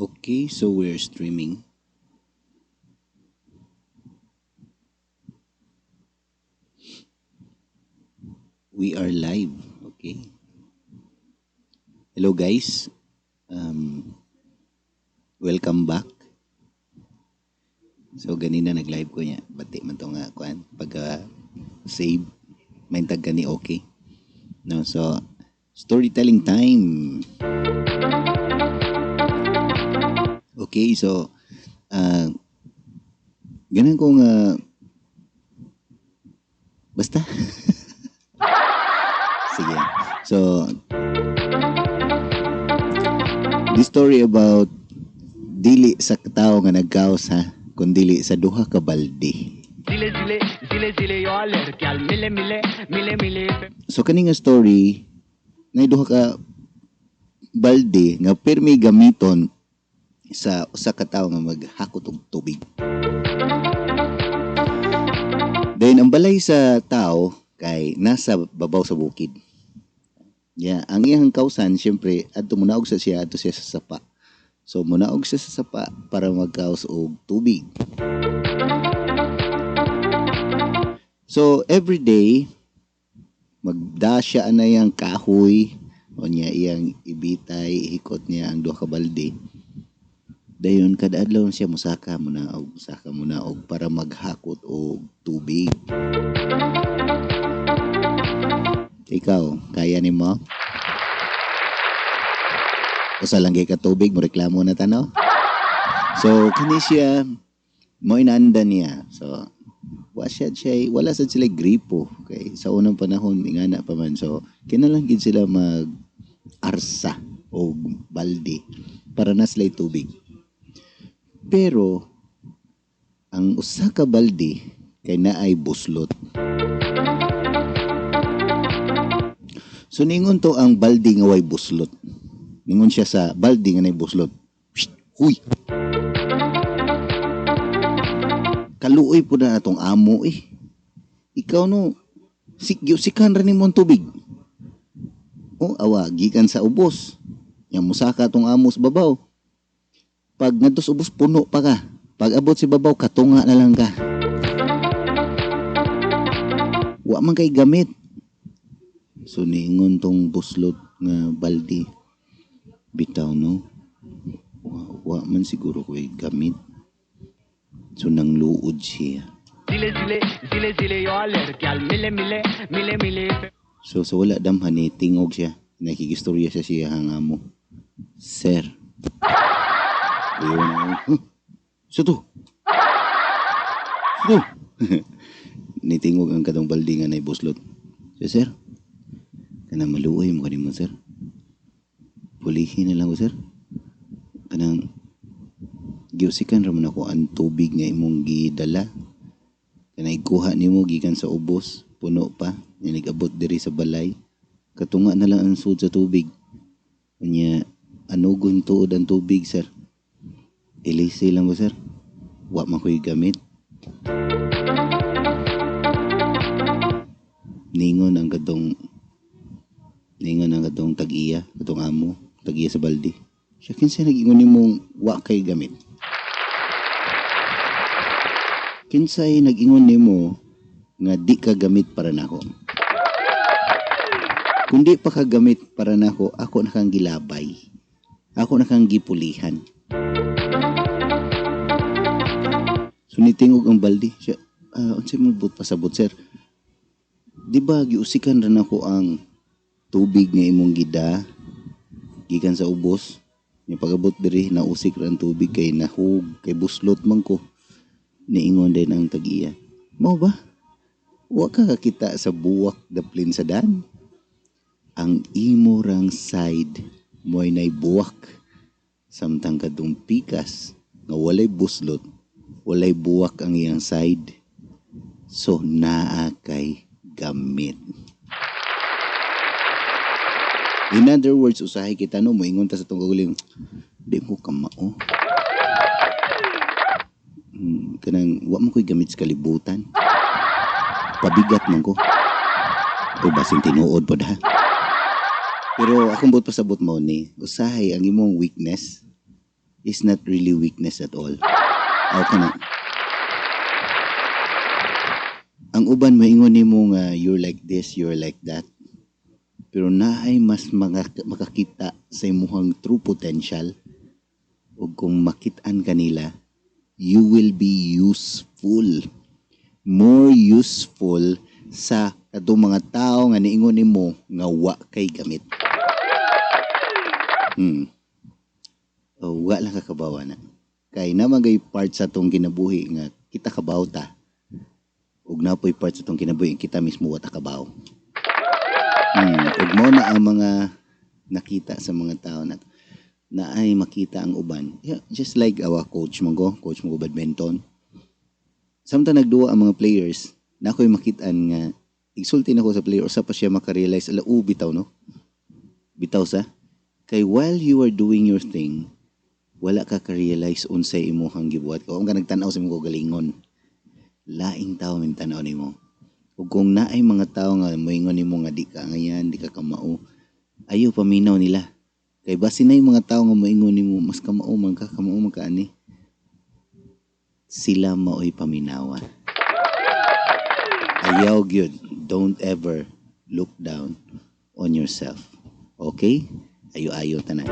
Okay, so we're streaming. We are live. Okay. Hello guys. Welcome back. So ganina nag-live ko niya. Bati man to nga kuan pagka save maintag gani okay. No, so storytelling time. Okay, so ganan ko nga basta. Sige. So this story about dili sa tao nga nagkaos ha, kun dili sa duha ka balde. Zile zile zile zile yo kyal mile mile mile mile. So kani nga story nay duha ka balde nga pirmi gamiton sa usa ka tawo nga maghakot og tubig. Then ang balay sa tao kay nasa babaw sa bukid. Yeah, ang iyang kausan syempre adto munaog sa siya adto siya sa sapa. So munaog siya sa sapa para magkaos og tubig. So every day magda siya anay ang kahoy o niya iyang ibitay ihikot niya ang duha ka balde. Dayon kada adlaw siya mosaka munaog, mosaka munaog para maghakot og tubig. Ikaw, kaya nimo? Usa lang kay ka tubig, moreklamo na tanaw. So kani siya mo inanda niya. So wa siya siya wala sad sila gripo kay sa unang panahon ingana pa man. So kinahanglan gid sila mag arsa og balde para na sila tubig. Pero ang usa ka balde kay naay buslot. So ningon to ang balde nga way buslot. Ningon siya sa balde nga nay buslot. Psst, huy. Kaluoy po na atong amo eh. Ikaw no, sikan ra nimo ang tubig. O awa, gikan sa ubos. Yang musaka atong amo sa babaw. Pag ngadto sa ubos, puno pa ka. Pag abot si babaw, katunga na lang ka. Wa man kay gamit. So niingon tong buslot nga balde. Bitaw no. Wa man siguro ko'y gamit. So nangluod siya. Zile zile zile zile yo kyal mile mile mile mile. So sa wala damhan ni tingog siya. Nakigistorya siya siya ang amo. Sir. Iwan ako. Huh? Sa to? Sa to? Nitingog ang katong balde nga nay buslot. So, sir, kanang maluoy mo kanimo, sir. Pulihin na lang ko, sir. Kanang giusikan ra man ako ang tubig nga imong gidala. Kanang ikuha nimo gikan sa ubos, puno pa, nga nag-abot diri sa balay. Katunga na lang ang sud sa tubig. Unya, anugon tuod ang tubig, sir. Ilisi lang ko, sir. Wa man ko'y gamit. Ningon ang katong tag-iya, katong amo, tag-iya sa balde. Siya kinsa nag-ingon nimong wa kay gamit? Kinsay nag-ingon nimo nga di ka gamit para nako? Kung di pa ka gamit para nako, ako na kang gilabay. Ako na kang gipulihan. So nitingog ang balde. Siya, unsay mo but pasabot, sir? Di ba giusikan ra nako ang tubig nga imong gida gikan sa ubos? Nya pag-abot diri nausik ra ang tubig kay nahug, kay buslot man ko. Niingon din ang tag-iya. Mao ba? Wa ka kakita sa buwak daplin sa dan? Ang imo rang side mo'y nay buwak, samtang kadtong pikas nga walay buslot, walay buwak ang iyang side. So naa kay gamit. In other words, usahay kita, no, moingon ta sa atong kaugalingon, "Di ko kamao. Kanang wa man ko'y gamit sa kalibutan. Pabigat man ko." O basin tinuod pod ha. Pero akong buot pasabot mo ni, usahay ang imong weakness is not really weakness at all. Aw ka na. Ang uban maingon nimo nga you're like this, you're like that. Pero naay mas makakita sa imuhang true potential, ug kung makit-an kanila, you will be useful. More useful sa katong mga tao nga niingon nimo nga wa kay gamit. O, wa lang kakabawa na. Kay naa man gay part sa atong kinabuhi nga kita kabaw ta. Ug naa poy part sa atong kinabuhi kita mismo wa ta kabaw. Ug mao na ang mga nakita sa mga tao na na ay makita ang uban. Yeah, just like our coach man ko, coach mo ko badminton. Samtang nagduwa ang mga players, na ako'y makitaan nga igsulti nako sa player, usa pa siya makarealize, ala, bitaw no. Bitaw sa kay while you are doing your thing, wala ka ka-realize unsay imong gibuhat. Kung ka nagtan-aw sa imong kaugalingon, laing tao min tan-aw nimo. Ug kung naay mga tao nga moingon nimo nga di ka ngayan, di ka kamao, ayo paminaw nila. Kay basin na yung mga tao nga moingon nimo mas kamao man ka, kamao man ka ani. Sila maoy paminawa. Ayaw gyud. Don't ever look down on yourself. Okay? Ayo-ayo tanan.